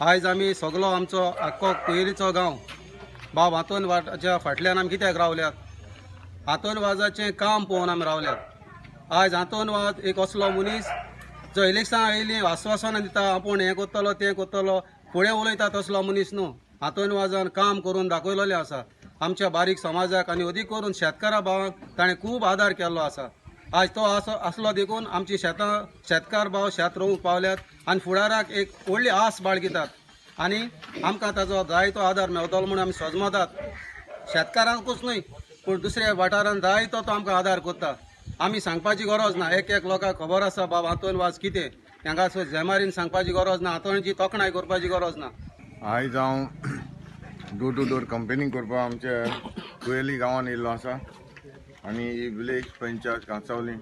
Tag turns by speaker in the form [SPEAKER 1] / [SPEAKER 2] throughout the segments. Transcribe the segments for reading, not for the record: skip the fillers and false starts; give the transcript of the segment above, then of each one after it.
[SPEAKER 1] आयज आमी सगलो आमचो आख्खो कुयेलीचो गांव बाब आंतोन वाजाच्या फाटल्यान आमी कित्याक रावल्यात? आंतोन वाजाचें काम पळोवन आमी रावल्यात. आयज आंतोन वाज एक असलो मनीस जो इलेक्शनां आयलीं आस्वासनां दिता, आपूण हें करतलो तें करतलो, फुडें उलयता तसलो मनीस न्हू. आंतोन वाजान काम करून दाखयलेलें आसा आमच्या बारीक समाजाक आनी अदीक करून शेतकारा भावांक ताणें खूब आदार केल्लो आसा. आज तो आसलो देखून आमची शेतां शेतकार भाव शेत रोवंक पावल्यात आनी फुडाराक एक व्हडली आस बाळगितात आनी आमकां ताजो जायतो आदार मेवतलो म्हूण आमी सजमतात. शेतकारांकूच न्हय पूण दुसऱ्या वाठारांत जायतो तो आमकां आदार करता. आमी सांगपाची गरज ना, एक एक लोकांक खबर आसा बाब आंतोन वाज कितें, हांगा झेमारीन सांगपाची गरज ना, आंतोनाची तोखणाय करपाची गरज ना.
[SPEAKER 2] आयज हांव डोर टू डोर कंपेनींग करपाक आमच्या कुयेली गांवांत येयल्लो आसा आनी ही विलेज पंचायत कांसावली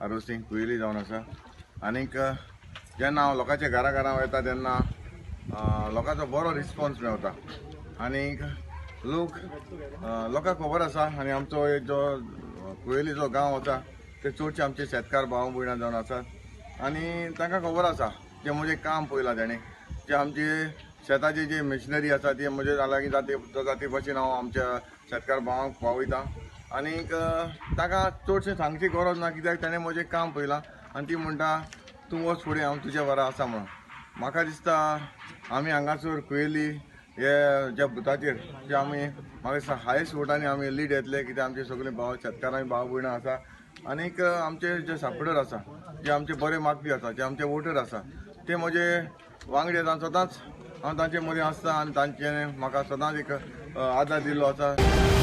[SPEAKER 2] आरोसी कुयेली जावन आसा. आनीक जेन्ना हांव लोकांच्या घरा घरा वयता तेन्ना लोकांचो बरो रिस्पोन्स मेवता आनीक लोक लोकांक खबर आसा. आनी आमचो एक जो कुयेलीचो गांव आसा ते चडशे आमचे शेतकार भाव भयणां जावन आसात आनी तांकां खबर आसा जे म्हजें काम पळयलां तेणें, जे आमची शेताची जी मशिनरी आसा ती म्हजे लागीं जाती जाती भशेन हांव आमच्या शेतकार भावांक पावयता. आनीक ताका चडशें सांगची गरज ना कित्याक तेणें म्हजें काम पळयलां आनी ती म्हणटा तूं वच फुडें, हांव तुज्या बरा आसा म्हणून. म्हाका दिसता आमी हांगासर कुयेली हे ज्या बुथाचेर जे आमी म्हाका दिसता हायस्ट वोटांनी आमी लीड येतले कित्याक आमचे सगळे भाव शेतकारां भाव भयणां आसा. आनीक आमचे जे सपोर्टर आसा, जे आमचे बरे मागपी आसा, जे आमचे वोटर आसा ते म्हजे वांगडी आसा. सदांच हांव तांचे मदीं आसता आनी तांचे म्हाका सदांच एक आदार दिल्लो आसा.